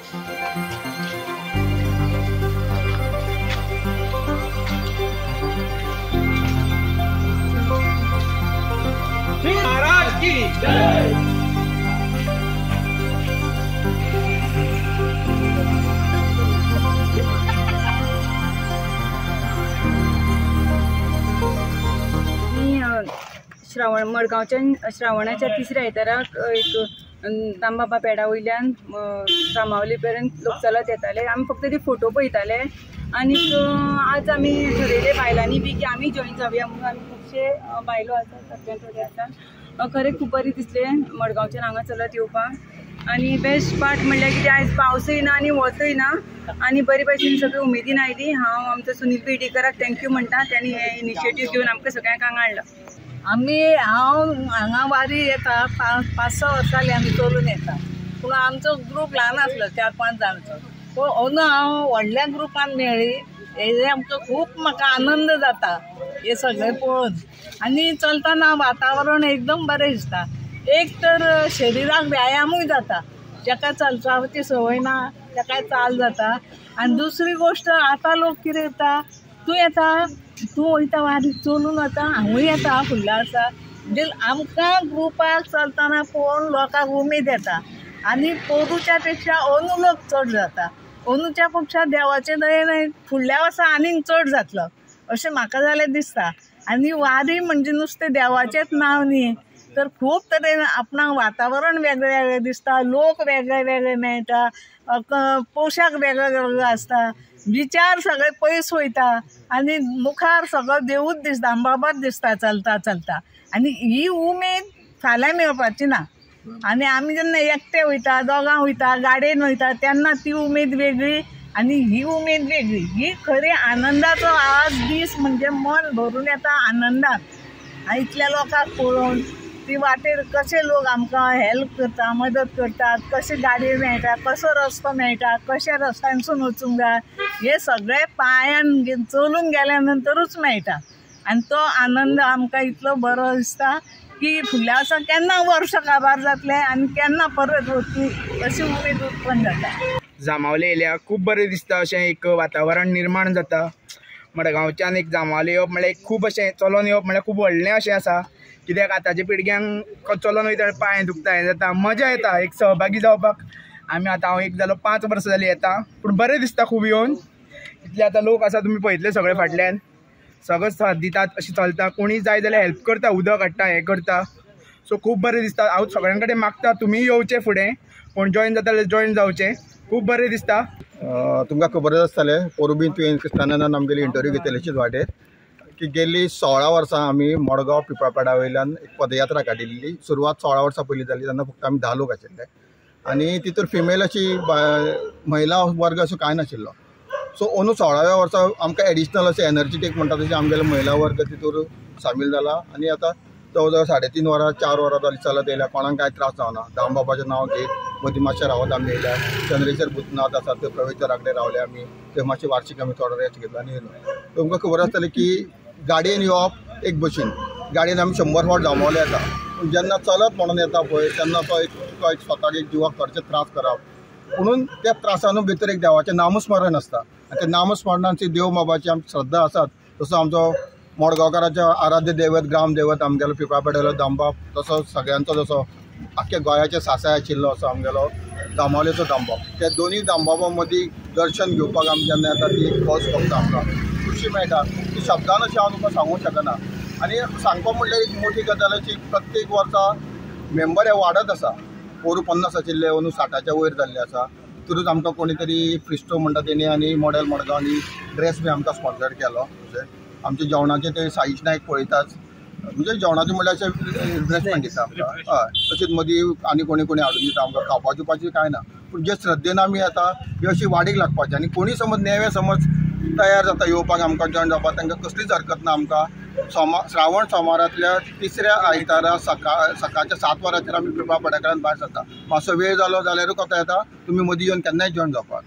महाराज की जय। श्रावण मडगांवच्यान श्रावणाच्या तिसऱ्या आयताराक एक दामबाबा पेडा वयल्यान जांबावली पर्यंत लोक चलत येताले. आमी फक्त ते फोटो पळयताले आनीक आज आमी ठरयले बायलांनी बी की आमी जॉईन जावया म्हणून. आमी खुबशे बायलो आसात, सगळ्यान थोडे आसात. खरें खूब बरें दिसलें मडगांवच्यान हांगा चलत येवपाक. आनी बेस्ट पार्ट म्हणल्यार कितें, आयज पावसूय ना आनी वतूय ना आनी बरे भशेन सगळी उमेदीन आयली. हांव आमचो सुनील पेडणेकराक thank you म्हणटा, तांणी हें इनिशिएटीव घेवन आमकां सगळ्यांक हांगा हाडला. आमी हांव हांगा वारी येता 5-6 वर्सां जालीं आमी चलून येता. पूण आमचो ग्रूप ल्हान आसलो, 4-5 जाणांचो. पूण अंदू हांव व्हडल्या ग्रुपान मेळ्ळी, हेजें आमकां खूब म्हाका आनंद जाता हें सगळें पळोवन. आनी चलतना वातावरण एकदम बरें दिसता. एक तर शरिराक व्यायामूय जाता, जाका चलपाची संवय ना ताका चाल जाता. आनी दुसरी गोश्ट, आतां लोक कितें करता, तूं येता, तूं वयता वारी चलून वता, हांवूय येता फुडल्या वर्सा. म्हणजे आमकां ग्रुपाक चलतना पळोवन लोकांक उमेद येता. आनी पोरूच्या पेक्षा अंदू लोक चड जाता. अंदूच्या पेक्षा देवाचे दयेन फुडल्या वर्सा आनीक चड जातलो अशें म्हाका जाल्यार दिसता. आनी वारी म्हणजे नुस्तें देवाचेंच नांव न्ही, तर खूब तरेन आपणाक वातावरण वेगळें वेगळें दिसता, लोक वेगळे वेगळे मेळटा, पोशाक वेगळे वेगळे आसता, विचार सगळे पयस वयता आनी मुखार सगळो देवूच दिसता, दामबाबाच दिसता चलता चलता. आनी ही उमेद फाल्यां मेळपाची ना. आनी आमी जेन्ना एकटे वयता, दोगां वयता, गाडयेन वयता, तेन्ना ती उमेद वेगळी आनी ही उमेद वेगळी. ही खरी आनंदाचो आज दीस म्हणजे मन भरून येता आनंदान. आनी इतल्या लोकांक पळोवन ती वाटेर कशे लोक आमकां हेल्प करता, मदत करतात, कशे गाडयो मेळटा, कसो रस्तो मेळटा, कशे रस्त्यानसून वचूंक जाय, हे सगळे पांयान चलून गेल्या नंतरूच मेळटा. आनी तो आनंद आमकां इतलो बरो दिसता की फुडल्या वर्सा केन्ना वर्स काबार जातलें आनी केन्ना परत वतली अशी उमेद उत्पन्न जाता. जांबावले येयल्या खूब बरें दिसता, अशें एक वातावरण निर्माण जाता. मडगांवच्यान एक जांबावले येवप म्हळ्यार एक खूब अशें चलोन येवप म्हळ्यार खूब व्हडलें अशें आसा. कित्याक आतांच्या पिळग्यांक चलोन वयता पांय दुखता, हें जाता, मजा येता एक सहभागी जावपाक. आमी आतां हांव एक जालो 5 वर्सां जालीं येता, पूण बरें दिसता खूब येवन. इतले आतां लोक आसा, तुमी पळयतले सगळे फाटल्यान सगळें साथ दितात, अशें चलता, कोणी जाय जाल्यार हेल्प करता, उदक हाडटा, हें करता. सो खूब बरें दिसता. हांव सगळ्यां कडेन मागता तुमी येवचें फुडें, कोण जॉयन जाता जाल्यार जॉयन जावचें, खूब बरें दिसता. तुमकां खबरच आसतलें, पोरूं बीन तुवें क्रिस्तानान आमगेली इंटरव्यू घेतलेलीच वाटेर की गेल्ली 16 वर्सां आमी मडगांव पिंपळापेडा वयल्यान एक पदयात्रा काडिल्ली. सुरवात 16 वर्सां पयलीं जाली, तेन्ना फक्त आमी 10 लोक आशिल्ले आनी तितूर फिमेल अशी महिला वर्ग असो कांय नाशिल्लो. सो अंदू 16व्या वर्सा आमकां एडिशनल अशें एनर्जेटीक म्हणटा तशें आमगेले महिला वर्ग तितूर सामील जाला. आनी आतां जवळ जवळ 3.5 वरां 4 वरां जालीं चलत येयल्या, कोणाक कांय त्रास जावना. दामबाबाचें नांव घेत मदीं मातशें रावत आमी येयल्या. चंद्रेश्वर भूतनाथ आसा थंय प्रवेशद्वारा कडेन रावले आमी, थंय मातशें वार्षिक आमी थोडो रेस्ट घेतलो आनी येयलो. तुमकां खबर आसतलें की गाडयेन येवप एक भशेन, गाडयेन आमी 100 फावट जांबावले येता, पूण जेन्ना चलत म्हणून येता पळय तेन्ना तो एक तुका एक स्वताक एक जिवाक थोडेशे त्रास करप, पुणून त्या त्रासानू भितर एक देवाचें नामस्मरण आसता आनी त्या नामस्मरणाची देव बाबाची आमची श्रद्धा आसात. तसो आमचो मडगांवकाराचो आराध्य दैवत ग्रामदैवत आमगेलो पिंपळापेड्यालो दामबाब, तसो सगळ्यांचो जसो आख्ख्या गोंयाचे सासाय आशिल्लो असो आमगेलो जांबावलेचो दामबाब. त्या दोनूय दामबाबा मदीं दर्शन घेवपाक आमी जेन्ना येता ती एक खोस भोगता, आमकां खुशी मेळटा ती शब्दान अशी हांव तुमकां सांगूंक शकना. आनी सांगपा म्हणल्यार एक मोठी गजाल अशी, प्रत्येक वर्सा मेंबर हे वाडत आसा. पोरूं 50 आशिल्ले, अंदू 60च्या वयर जाल्ले आसा. तितूनच आमकां कोणी तरी फ्रिस्टो म्हणटा तेणी आनी मॉडेल मडगांव आनी ड्रेस बी आमकां स्पॉन्सर केलो. अशें आमच्या जेवणाचें ते साईश नायक पळयताच, म्हणजे जेवणाचें म्हणल्यार अशें रिफ्रेशमेंट दिता आमकां. हय, तशेंच मदीं आनी कोणी कोणी हाडून दिता आमकां, खावपा पिवपाचें कांय ना. पूण जे श्रद्धेन आमी येता ही अशी वाडीक लागपाची. आनी कोणी समज नेवे समज तयार जाता येवपाक आमकां जॉयन जावपाक, तांकां कसलीच हरकत ना. आमकां श्रावण सोमारांतल्या तिसऱ्या आयतारा सकाळच्या 7 वरांचेर आमी पिंपळापेड्या कडेन भायर सरता. मातसो वेळ जालो जाल्यारूय कोता येता, तुमी मदीं येवन केन्नाय जॉयन जावपाक.